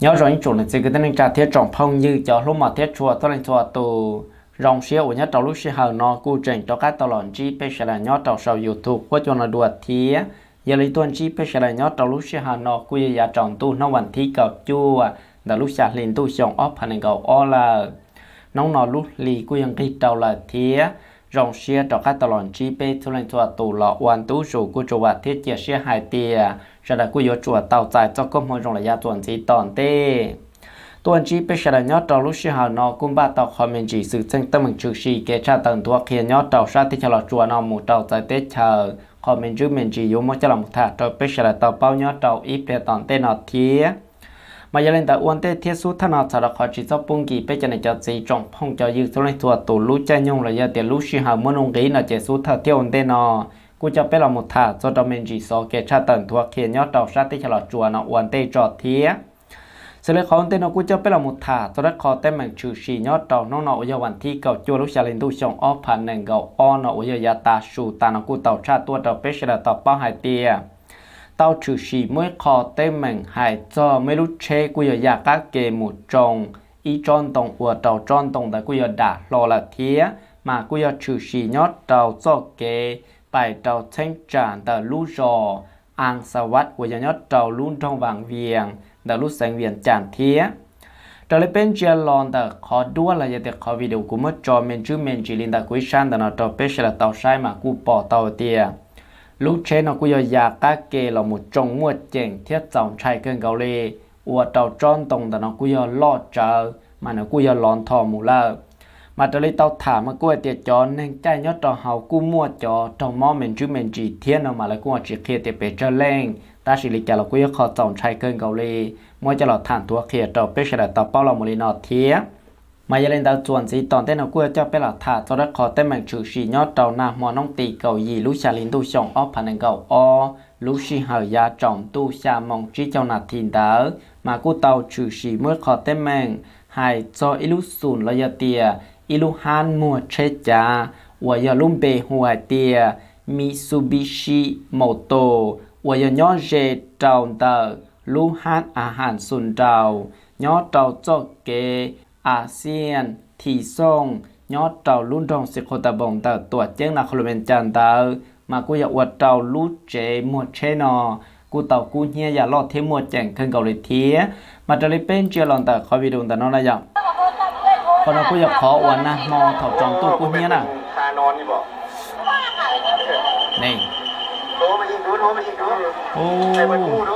Nyob zoo ib tsoom niam txiv kwv tij neej tsa thiab tsoom phooj ywg cov hlub mos thiab tshua txhua leej txhua tus. Zoo siab uas nyob rau lub sij hawm no kuj tseem rov qab tau los ntsib peb sawv daws nyob rau saum YouTube huab cua no dua thiab. Yog li tuaj ntsib peb sawv daws nyob rau lub sij hawm no kuj yog yav tsaus ntuj hnub vas thib kaum cuaj ntawm lub xya hli ntuj xyoo ob phav nees nkaum ob lawm. Hnub no lub hli kuj yog nqig rau lawm thiab. Zoo siab rov qab tau los ntsib peb txhua leej txhua tus los ua ntu zus, kuj tsuas vam thiab cia siab hais tias sawv daws kuj yuav tsum tau txais txoj koob hmoov zoo los yav txuas ntxiv tom ntej. Tuaj ntsib peb sawv daws nyob rau lub sij hawm no kuj npaj tau qhov me ntsis xwm txheej teeb meem tshwm sim kev tshaj tawm nthuav qhia nyob rau sab teb chaws Los Tsuas no mus rau txawv teb chaws, qhov me ntsis me ntsis yuav muab coj los tham rau peb sawv daws tau paub nyob rau ib pliag tom ntej no thiab. Mas yog li ntawd ua ntej thiab xub thawj no txhawm rau qhov tsis txhob pub nkim peb cov niam cov txiv tsoom phooj cov ywg txhua leej txhua tus lub caij nyoog los yog tias lub sij hawm muaj nuj nqis no ces xub thawj thiab ua ntej no kuj coj peb los mus tham txog rau me ntsis xov kev tshaj tawm nthuav qhia nyob rau sab teb chaws Los Tsuas no ua ntej tso thiab. Xws li qhov ua ntej no kuj coj peb los mus tham txog rau qhov teeb meem tshwm sim nyob rau hnub no uas yog vas thib kaum cuaj lub xya hli ntuj xyoo ob phav nees nkaum ob no uas yog yav tav su tas no kuj tau tshaj tuaj rau peb sawv daws tau paub hais tias tau tshwm sim muaj ib qho teeb meem hais txog muaj ib lub tsheb kuj yog ya qab ke mus tsoo ib tsob ntoo ua rau tsob ntoo ntawd kuj yog dam hlo lawm thiab, mas kuj yog tshwm sim nyob rau txoj kev pais rau txheeb tsam ntawm lub zos As Xas Vas uas yog nyob rau lub nroog Vas Vias ntawm lub xeev Vias Cas thiab. Raws li peb ntsia los ntawm qhov duab los yog tias qhov video kuv muab tso me ntsis me ntsis li ntawm kuv ib sab ntawm no rau peb sawv daws tau saib mas kuj pom tau tias lub tsheb no kuj yog ya qab ke los mus tsoo muaj ceem thiab txaus ntshai kawg nkaus li, ua rau tsob ntoo ntawm no kuj yog loj tsawv mas nws kuj yog lov ntho mus lawm. Mas raws li tau tham mas kuj hais tias cov neeg caij nyob rau hauv kuj muaj cov raug mob me ntsis me ntsis thiab no mas lawv kuj tsis qhia tias pes tsawg leej, tab sis li cas los kuj yog qhov txaus ntshai kawg nkaus li, muab coj los tham nthuav qhia rau peb sawv daws tau paub los mus li no thiab. Mas yog li ntawd txuas ntxiv tom ntej no kuj yuav coj peb los tham txog rau qhov teeb meem tshwm sim nyob rau nag hmo hnub tim kaum yim lub xya hli ntuj xyoo ob phav nees nkaum ob lub sij hawm yav tsaus ntuj xya moos tsib caug nas this ntawd mas kuj tau tshwm sim muaj ib qho teeb meem hais txog ib lub xum los yog tias ib lub hab muag tsheb cav uas yog lub npe hu hais tias Mitsubishi Motors uas yog nyob ze rau ntawm lub hab A Has Xus Nraus nyob rau txoj kev A Xias Thim Xooj nyob rau lub nroog Xi Qhua Tau Npoos ntawm tuam ceeb Nas Khos Lus Mes Cas ntawd mas kuj yog ua rau lub tsev muag tsheb no kuj tau kub hnyiab yam loj thiab muaj ceem kawg nkaus li thiab. Mas raws li peb ntsia los ntawm qhov video ntawm no na yom, qhov no kuj yog qhov uas nag hmo thaum tsaus ntuj kub hnyiab na.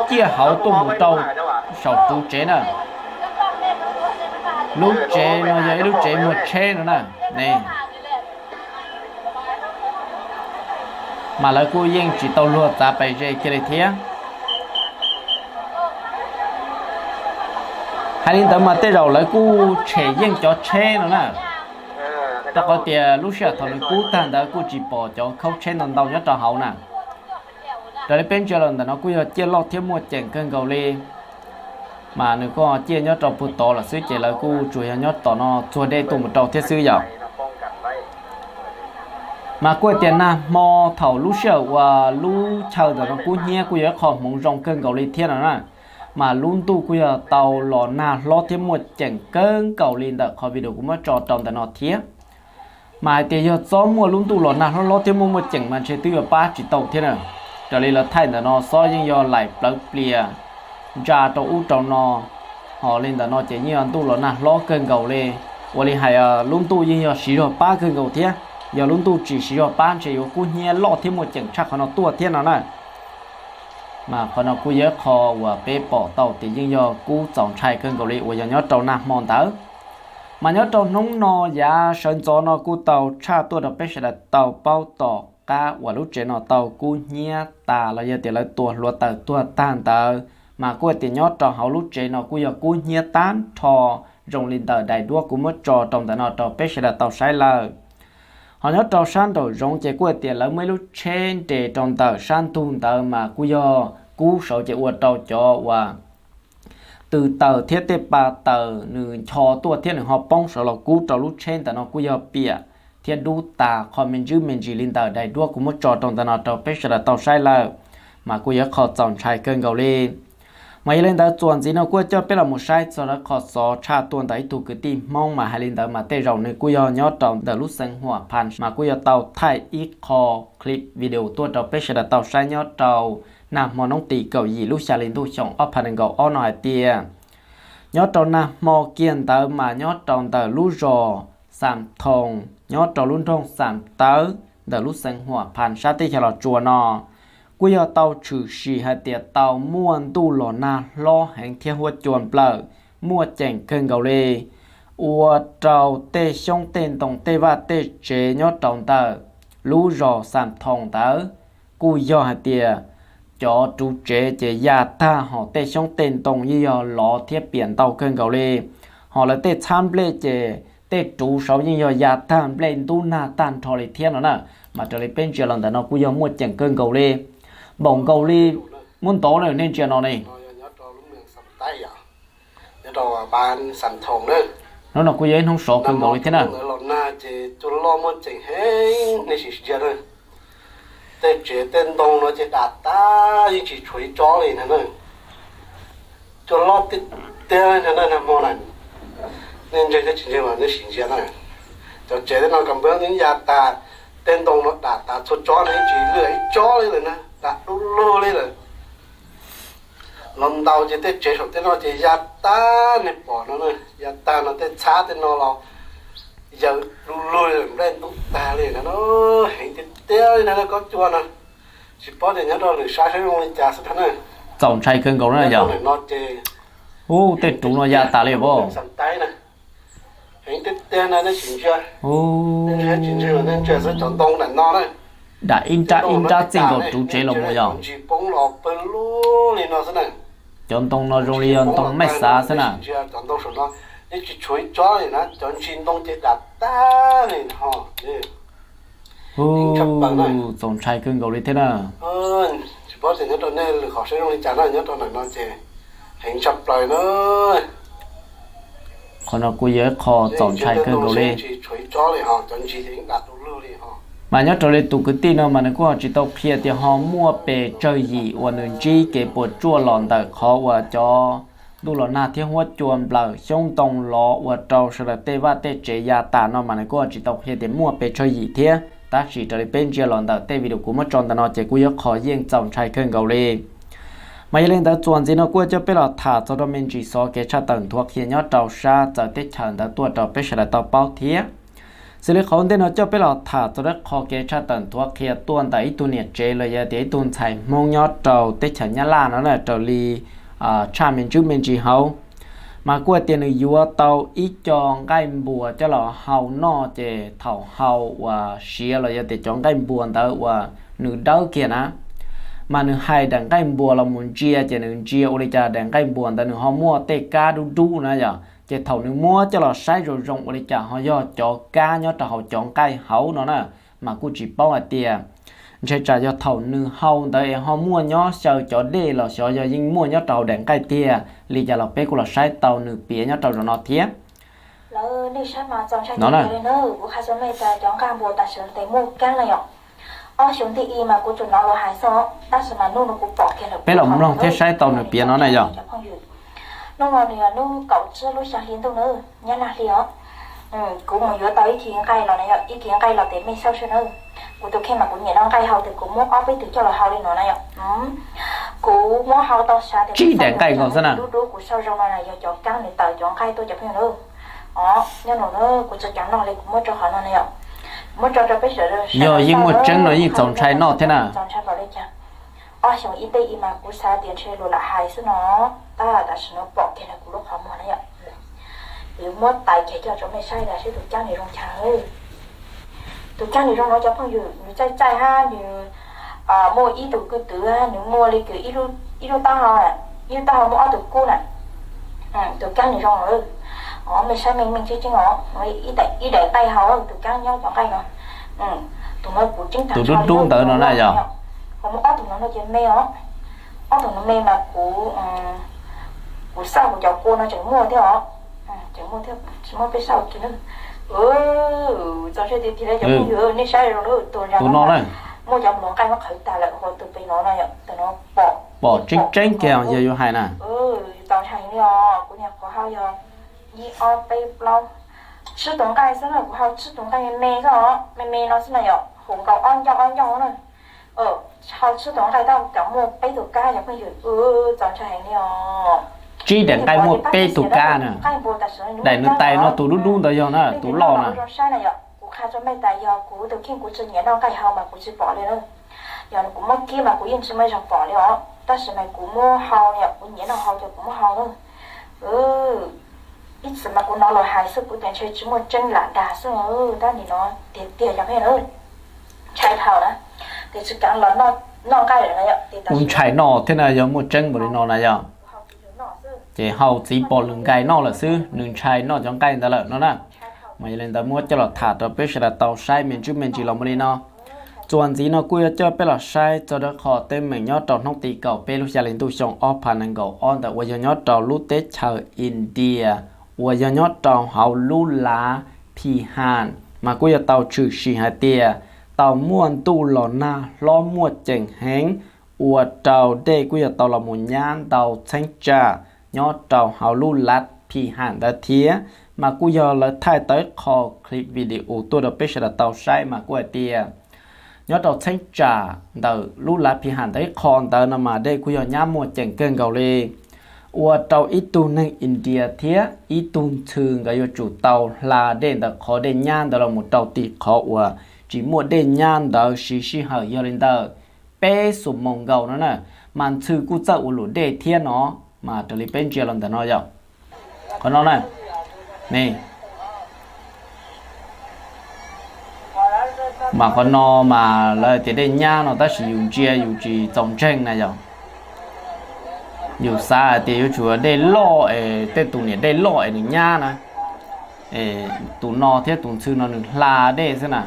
Ciaj hauv tuaj mus rau saum tus tsev na. Lub tsev no yog ib lub tsev muag tsheb no na ne. Mas lawv kuj yeej tsis tau luag txav pais ze kiag li thiab. Hais li ntawd mas tej zaum lawv kuj tshem yeej cov tsheb no na, rau qhov tias lub sij hawm thaum nws kub tag ntawd kuj tsis pom cov khaub tsheb ntau ntau nyob rau hauv na. Raws li peb ntsia los ntawm no kuj yog ciaj loj thiab muaj ceem kawg nkaus li. Mas nws kuj ciaj nyob rau puag tod lawm xwb ces lawv kuj tsuas yog nyob tom no txuag dej tuaj mus rau thiab xwb yom. Mas kuj hais tias nag hmo thaum lub sij hawm uas lub chaw ntawm no kub hnyiab kuj yog ib qho hmoov zoo kawg nkaus li thiab no na. Mas lub ntuj kuj yog tau los nag hlob thiab muaj ceem kawg nkaus li ntawm qhov video kuv muab tso rau ntawm no thiab. Mas hais tias yog txob muaj lub ntuj los nag hlob hlob thiab muaj muaj ceem mas ntshe twb yuav pab tsis tau thiab na. Raws li lawv thaij ntawm no xob yeej yog laim plawv plias ntsa rau ub rau no, ho li ntawm no ces yeej yog ntuj los nag hlob kawg nkaus li. Ua li hais lub ntuj yeej yog siv zog pab kawg nkaus thiab, yog lub ntuj tsis siv zog pab ntshe yuav kub hnyiab loj thiab muaj ceem tshaj qhov no tuaj thiab no na. Mas qhov no kuj yog ib qho uas peb pom tau tias yeej yog kub txaus ntshai kawg nkaus li uas yog nyob rau nag hmo ntawd. Mas nyob rau hnub no yav sawv ntxov no kuj tau tshaj tuaj rau peb sawv daws tau paub tom qab uas lub tsev no tau kub hnyiab tas los yog tias lawv tua hluav taws tuag tag ntawd, mas kuj hais tias nyob rau hauv lub tsev no kuj yog kub hnyiab tag nrho zoo li ntawm daim duab kuv muab tso rau ntawm no rau peb sawv daws tau saib lawm. Ho nyob rau sab nraum zoov ces kuj hais tias lawv muaj ib lub tsheb nres rau ntawm sab ntug ntawd mas kuj yog kub saud ces ua rau cov uas tw taws thiab tej pa taws nws ncho tuaj thiab nws ho poob saud los kub rau lub tsheb ntawm no kuj yog piam thiab dub tas qho me ntsis me ntsis li ntawm daim duab kuv muab tso rau ntawm no rau peb sawv daws tau saib lawm, mas kuj yog qho txaus ntshai kawg nkaus li. Mas yog li ntawd txuas ntxiv no kuj coj peb los mus saib txog lawv qhov xov tshaj tuaj ntawm ib tug kwv tij Hmoob mas hais li ntawd mas tej zaum nws kuj yog nyob rau ntawm lub xeev Huam Phan mas kuj yog tau thaij ib qho clip video tuaj rau peb sawv daws tau saib nyob rau nag hmo hnub tim kaum yim lub xya hli ntuj xyoo ob phav nees nkaum ob no hais tias nyob rau nag hmo kiag ntawd mas nyob rau ntawm lub zos Xam Thoos nyob rau lub nroog Xam Tawb ntawm lub xeev Huam Phan sab teb chaws Los Tsuas no kuj yog tau tshwm sim hais tias tau muaj ntuj los nag hlob heev thiab huab cua nplawm muaj ceem kawg nkaus li, ua rau tej xyoob tej ntoo tej vaj tej tsev nyob rau ntawm lub zos Xam Thoos ntawd kuj yog hais tias cov ruv tsev ces ya tag, hos tej xyoob tej ntoo yeej yog lov thiab piam ntau kawg nkaus li, hos lawv tej txhab nplej ces tej ruv saud yeej yog ya tag nplej ntub nag tag nrho li thiab no na. Mas raws li peb ntsia los ntawm no kuj yog muaj ceem kawg nkaus li, npaum nkaus li muab ntov na nej ntsia no ne. Hnub no kuj yog ib hnub sov kawg nkaus li thiab na. Los nag ces cua loj muaj ceem heev nej sim ntsia na. Tej tsev tej ntoo no ces dam tag yeej tsis tshuav ib tsob li ntag na. Cua loj tiag tiag ntag na nag hmo na. Nej ntseeg thiab tsis ntseeg los nej sim ntsia na. Cov tsev tej no kam npab yeej ya tas, tej ntoo no dam tas txhua tsob no yeej tsis lwj ib tsob li lawm na, dam du lug li lawm. Los ntaus ces tej tsev saum tej no ces ya tag nej pom no na, ya tag no tej txhab tej no los yaws du lug li lawm, nplej ntub tag li ntag na. Heev tiag tiag li ntag na, kob cua no. Tsis paub tias nyob rau lwm sab saib zoo li cas xwb thiab na. Txaus ntshai kawg nkaus na yog. Ub, tej ruv no ya tas li as. Heev tiag tiag na, nej sim ntsia. Tsis ntsia, nej ntsia xwb cov ntoo ntawm no na. Dam ib nrab ib nrab txij nkaus ruv tsev los mus yog. Ntsis poob los pawg lug li no xwb na. Cov ntoo no zoo li yog ntoo mej xav xwb na. Cov ntoo saum no yeej tsis tshuav ib tsob li na, cov ntsis ntoo ces dam tag li ho. Txaus ntshai kawg nkaus li thiab na. Tsis paub tias nyob rau nej lwm qhov saib zoo li cas na, nyob rau ntawm no ces heev tshaj plaws na. Qhov no kuj yog ib qho txaus ntshai kawg nkaus li. Mas nyob raws li tus kwv tij no mas nws kuj ho tsis tau qhia tias ho muaj pes tsawg yim uas nws ntsib kev puas tsuaj los ntawm qhov uas cov ntuj los nag thiab huab cua nplawm xyoob ntoo los ua rau sawv daws tej vaj tej tsev ya tas no mas nws kuj ho tsis tau qhia tias muaj pes tsawg yim thiab, tab sis raws li peb ntsia los ntawm tej video kuv muab tso ntawm no ces kuj yog qhov yeej txaus ntshai kawg nkaus li. Mas yog li ntawd txuas ntxiv no kuj coj peb los tham txog rau me ntsis xov kev tshaj tawm nthuav qhia nyob rau sab txawv teb chaws ntawd tuaj rau peb sawv daws tau paub thiab. Xws li qhov ntej no coj peb los tham txog rau qhov kev tshaj tawm nthuav qhia tuaj ntawm ib tug niam tsev los yog tias ib tug ntxhais Hmoob nyob rau teb chaws Nyab Laj no na, raws li tshaj me ntsis me ntsis hauv, mas kuj hais tias nws yuav tau ib co nqaij npuas coj los hau noj ces thaum hau uas siav los yog tias cov nqaij npuas ntawd uas nws dawb kiag na, mas nws hais daim nqaij npuas los mus ntsia ces nws ntsia ua li cas daim nqaij npuas ntawd nws ho muaj tej kab dub dub na yom, ces thaum nws muab coj los saib zoo zoo ua li cas ho yog cov kab nyob rau hauv cov nqaij hauv no na, mas kuj tsis paub hais tias ntshe tsam yog thaum nws hau ntawd es ho muaj nyob xyaw cov dej los xyov yog yeej muaj nyob rau hauv daim nqaij tiag li cas los peb kuj los saib tau nws piav nyob rau zaum no thiab. No na. Peb los mloog thiab saib tau nws piav no na yog. Hnub no nws yog hnub kaum tsib lub xya hli ntuj na, Nyab Laj hli os. Kuv mus yuav tau ib khis nqaij los na yog, ib khis nqaij los tias mej xauj saib na. Kuv tus kheej mas kuv nyiam noj nqaij hau tias kuv muab ob peb tug coj los hau li no na yog. Kuv muab hau tau xav tias tsib daim nqaij nkaus xwb na, dub dub kuv xauj zoo no na yog cov kab nws tawm cov nqaij tuaj cov phooj ywg na. Os, nyob no na kuv tsis kam noj li kuv muab rau qhov no na yog. Kuv muab tso rau peb sawv daws saib. Yog yeej muaj tseeb no yeej txaus ntshai noj thiab na. Txaus ntshai npaum li cas. Ob xyoos ib teg ib mas kuv xav tias ntshe luag lam hais xwb no, tab sis no pom kiag ntawm kuv lub qhov muag na yom. Kuv yuav muab tais kiag coj rau mej saib saib tus kab nws zoo cas. Tus kab nws zoo no cov phooj ywg, nws txaij txaij hab nws muaj ib tug kwv twm hab nws muaj li kws ib lub taub hau, ib lub taub hau muaj ob tug kub na. Tus kab nws zoo os, mej saib meej meej tseeb tseeb os, ib daim nqaij hau tus kab nyob cov nqaij no. Tus no kuv tseeb tag, tus dub dub ntawd no na yog. Kuv muab ob tug no no ces me os, ob tug no me mas kuv, kuv xauj kuv cov kua no tseem muaj thiab os, tseem muaj thiab tsis muab peb xauj kiag na. Txaus ntshai tiag tiag li cov phooj ywg, nej saib zoo na, tus no na, muaj cov npluag nqaij muab qhwv tag lawm, hu tus pem no no yom, tus no pom Pom tseeb tseeb kiag yog yuav hais na. Txaus ntshai heev li os, kuv niag qhov hau yog ib ob peb plaub tsib tus nqaij xwb na, kuv hau tsib tus nqaij me me xwb os, me me no xwb na yom, hu nkaus ob ncauj ob ncauj na. Hau tsib tus nqaij tab tom muaj peb tus kab yog phooj ywg, txaus ntshai heev li os. Tsib daim nqaij muaj peb tus kab na. Daim nws tais no tus dub dub ntawd yog na, tus loj na. Kuv qha rau mej tas yog kuv tus kheej kuv tsis nyiam noj nqaij hau mas kuv tsis pom li na. Yog kuv muab kib mas kuv yeej tsis muaj zog pom li os, tab sis mas kuv muab hau, yog kuv nyiam noj hau ces kuv muab hau na. Ib txwm mas kuv hnov luag hais xwb, kuv tias ntshe tsis muaj tseeb lam dag xwb, tab nim no tiag tiag yog pheej na. Ntshai dhau na, tias tsis kam los noj nqaij lawm na yom. Kuv ntshai noj thiab na, yog muaj tseeb npaum li no na yom. Ces hau txiv pom lwm nkais noj lawm xwb, nws ntshai noj cov nqaij ntawd lawm no na. Mas yog li ntawd muab coj los tham rau peb sawv daws tau saib me ntsis me ntsis los mus li no. Txuas ntxiv no kuj yuav coj peb los saib txog rau qhov teeb meem nyob rau hnub tim kaum peb lub xya hli ntuj xyoo ob phav nees nkaum ob ntawd uas yog nyob rau lub teb chaws India, uas yog nyob rau hauv lub lav Phi Han, mas kuj yog tau tshwm sim hais tias tau muaj ntuj los nag hlob muaj ceem heev, ua rau dej kuj yog tau los mus nyab ntau txheeb tsam nyob rau hauv lub lav Phi Han ntawd thiab. Mas kuj yog lawv thaij tau ib qho clip video tuaj rau peb sawv daws tau saib mas kuj hais tias nyob rau txheeb tsam ntawm lub lav Phi Han ntawd ib qho ntawd no mas dej kuj yog nyab muaj ceem kawg nkaus li. Ua rau ib tug neeg India thiab ib tug ntxhw nkawd yuav tsum tau hla dej ntawm qhov dej nyab ntawd los mus rau tim qhov uas tsis muaj dej nyab ntawd siv sij hawm yog li ntawm peb xuab moos nkaus no na, mas ntxhw kuj txawj ua luam dej thiab no, mas raws li peb ntsia los ntawm no yom. Qhov no na, ne, mas qhov no mas lawv tias dej nyab no tab sis yus ntsia yus tsis txaus ntseeg na yom. Yus xav hais tias yuav tsum dej loj es tej tus niam dej loj es nws nyab na, tus no thiab tus ntxhw no nws hla dej xwb na.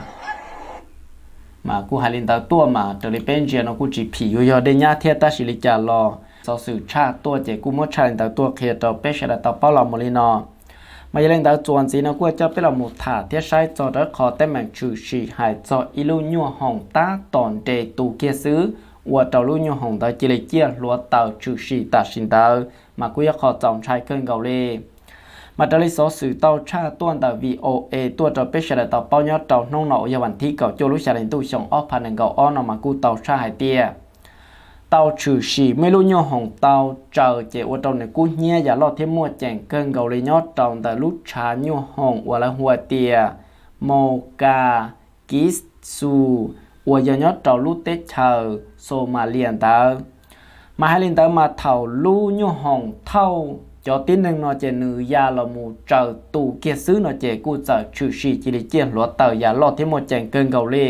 Mas kuj hais li ntawd tuaj mas raws li peb ntsia no kuj tsis phim yuav yog dej nyab thiab tab sis li cas los xov xwm tshaj tuaj ces kuj muab tshaj li ntawd tuaj qhia rau peb sawv daws tau paub los mus li no. Mas yog li ntawd txuas ntxiv no kuj coj peb los mus tham thiab saib txog rau qhov teeb meem tshwm sim hais txog ib lub nyuaj hoom tab tom nres tus kiag xwb, ua rau lub nyuaj hoom ntawd cia li ciaj hluav taws tshwm sim tam sim ntawd mas kuj yog qhov txaus ntshai kawg nkaus li. Mas raws li xov xwm tau tshaj tuaj ntawm V O A tuaj rau peb sawv daws tau paub nyob rau hnub no uas yog vas thib kaum cuaj lub xya hli ntuj xyoo ob phav nees nkaum ob no mas kuj tau tshaj hais tias tau tshwm sim muaj ib lub nyuaj hoom tau tsaws ces ua rau nws kub hnyiab yam loj thiab muaj ceem kawg nkaus li nyob rau ntawm lub tshav nyuaj hoom uas lawv hu tias Mogadishu uas yog nyob rau lub teb chaws Somalia ntawd. Mas hais li ntawd mas thaum lub nyuaj hoom thauj cov tib neeg no ces nws ya los mus tsaws tus kiag xwb no ces kuj txawm tshwm sim cia li ciaj hluav taws yam loj thiab muaj ceem kawg nkaus li.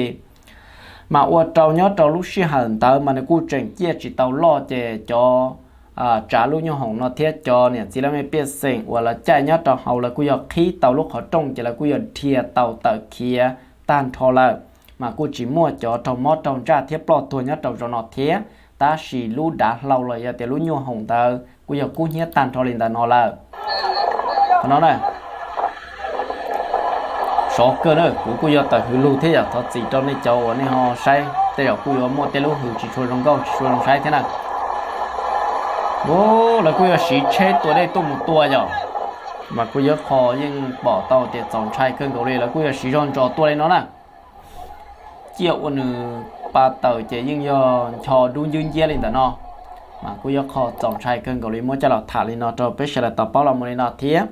Mas ua rau nyob rau lub sij hawm ntawd mas nws kuj tseem ciaj tsis tau loj ces cov tsav lub nyuaj hoom no thiab cov niam txiv laj mej pej xeem uas lawv caij nyob rau hauv lawv kuj yog qhib tau lub qhov rooj ces lawv kuj yog dhia tau tawm khiav tag nrho lawm. Mas kuj tsis muaj cov raug mob raug ntsaj thiab ploj tuag nyob rau zaum no thiab, tab sis lub dav hlau los yog tias lub nyuaj hoom ntawd kuj yog kub hnyiab tag nrho li ntawd no lawm. Qhov no na, sov kawg na, kuv kuj yog tawm hwv lug thiab yom, thov txim rau nej cov uas nej ho saib tej zaum kuj yuav muaj tej lub hws tsis tshua zoo nkauj tsis tshua zoo saib thiab na. Lawv kuj yog siv tsheb tua dej tuaj mus tua yom, mas kuj yog qhov yeej pom tau tias txaus ntshai kawg nkaus li, lawv kuj yog siv zog ntsos tua li no na. Ciaj ua nws pa taws ces yeej yog ncho dub ncwb nciab li ntawm no. Mas kuj yog qhov txaus ntshai kawg nkaus li muab coj los tham li no rau peb sawv daws tau paub los mus li no thiab.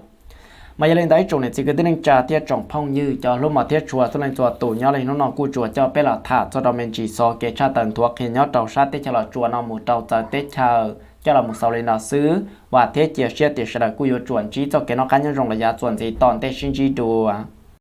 Mas yog li ntawd ib tsoom niam txiv kwv tij neej tsa thiab tsoom phooj ywg cov hlub mos thiab tshua txhua leej txhua tus, nyob li hnub no kuj tsuas coj peb los tham txog rau me ntsis xov kev tshaj tawm nthuav qhia nyob rau sab teb chaws Los Tsuas no mus rau txawv teb chaws coj los mus xaus li no xwb. Vam thiab cia siab tias sawv daws kuj yuav tsum ntsib txoj kev noj qab nyob zoo los yav txuas ntxiv tom ntej, sib ntsib dua.